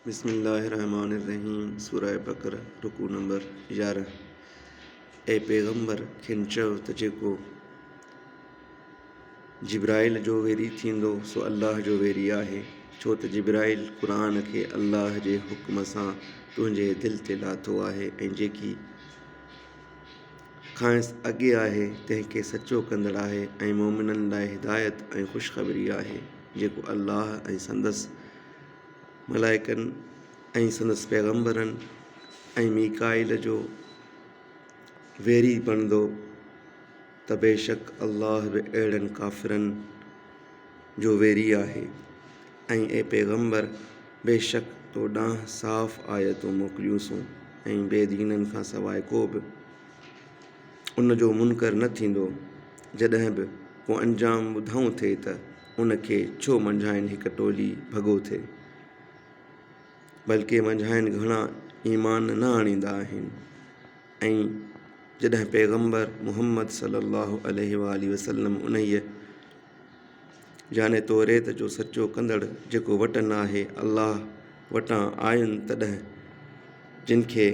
بسم الله الرحمٰن الرحيم سوره بقره رڪوع نمبر 11 اي پيغمبر! کين چئو ته جيڪو جبرائيل جو ويري ٿيندو سو الله جو ويري آهي، ڇو ته جبرائيل قرآن کي الله جي حڪم سان تنهنجي دل تي لاٿو آهي ۽ جيڪي کانئس اڳي آهي تنهن کي سچو ڪندڙ آهي ۽ مؤمنن لاء هدايت ۽ خوشخبري آهي. جيڪو الله ۽ سندس ملائڪن ۽ سندس پيغمبرن ۽ ميڪائيل جو ويري بڻندو ته بيشڪ الله به اهڙن ڪافرن جو ويري آهي ۽ اي پيغمبر! بيشڪ تو ڏانهن صاف آيتون موڪليونسون ۽ بي دينن کان سواء ڪو به ان جو منڪر نه ٿيندو، جڏهن به ڪو انجام ٻڌائون ٿي ته ان کي ڇو منجهائن هڪ ٽولي ڀڳو ٿئي؟ بلڪه منجهائن گهڻا ايمان نه آڻيندا آهن. ۽ جڏهن پيغمبر محمد صلي الله عليه وآله وسلم انهيء، يعني توريت جو سچو ڪندڙ جيڪو وٽن آهي، الله وٽان آين تڏهن جن کي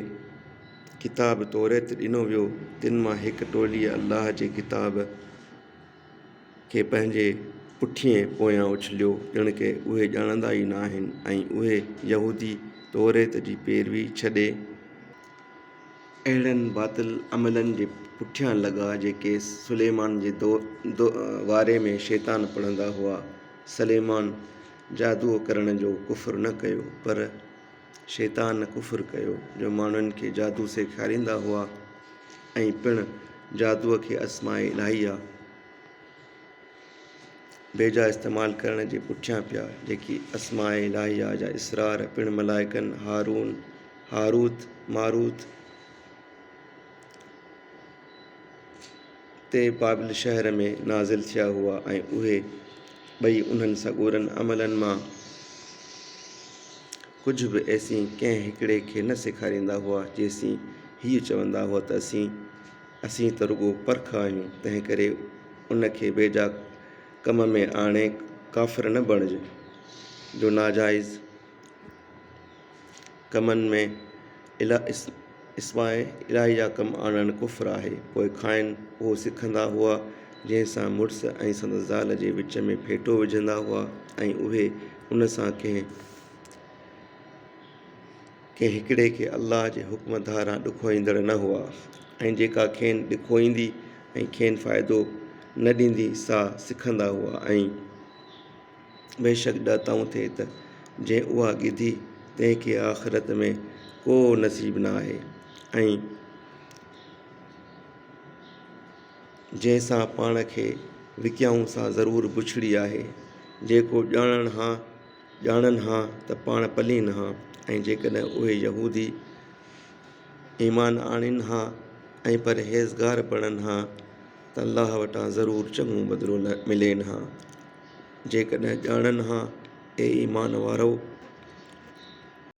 ڪتاب توريت ڏنو ويو تن مان هڪ ٽوليء الله جي ڪتاب کي پنهنجي پٺيء پويان اڇليو، ڄڻ ڪه اهي ڄاڻندا ئي ناهن ۽ اهي، يهودي، توريت جي پيروي ڇڏي، اهڙن باطل عملن جي پٺيان لڳا، جيڪي سليمان جي واري ۾ شيطان پڙهندا هئا. سليمان جادوء ڪرڻ جو ڪفر نه ڪيو، پر شيطان ڪفر ڪيو، جو ماڻهن کي جادو سيکاريندا هئا ۽ پڻ جادوء کي اسماء الاهيه بيجا استعمال ڪرڻ جي پٺيان پيا، جيڪي اسماء الاهيه جا اسرار پڻ ملائڪن هارون، هاروت، ماروت تي بابل شهر ۾ نازل ٿيا هئا ۽ اهي ٻئي انهن سڳورن عملن مان ڪجهه به ايسين ڪنهن هڪڙي کي نه سيکاريندا هئا، جيسين هيء چوندا هئا ته اسين اسين ته رڳو پرک آهيون، تنهنڪري ان کي بيجا ڪم ۾ آڻي ڪافر نه بڻج، جو ناجائز ڪمن ۾ اسماء الاهي جا ڪم آڻڻ ڪفر آهي. پوء کانئن اهو سکندا هئا، جنهن سان مڙس ۽ سندس زال جي وچ ۾ ڦيٽو وجهندا هئا ۽ اهي ان سان ڪنهن هڪڙي کي الله جي حڪم ڌاران ڏکوئيندڙ نه هئا ۽ جيڪا کين ڏکوئيندي ۽ کين فائدو نه ڏيندي سا سکندا هئا ۽. بيشڪ ڏاتائون ٿئي ته جنهن اها ڳڌي تنهن کي آخرت ۾ ڪو نصيب نه آهي ۽ جنهن سان پاڻ کي وڪيائون سا ضرور بڇڙي آهي. جيڪو ڄاڻن ها ڄاڻن ها ته پاڻ پلين ها ۽ جيڪڏهن اهي يهودي ايمان آڻين ها ۽ پرهيزگار بڻن ها ته الله وٽان ضرور چڱو بدلو ملين ها. جيڪڏهن ڄاڻن ها، اي ايمان وارؤ!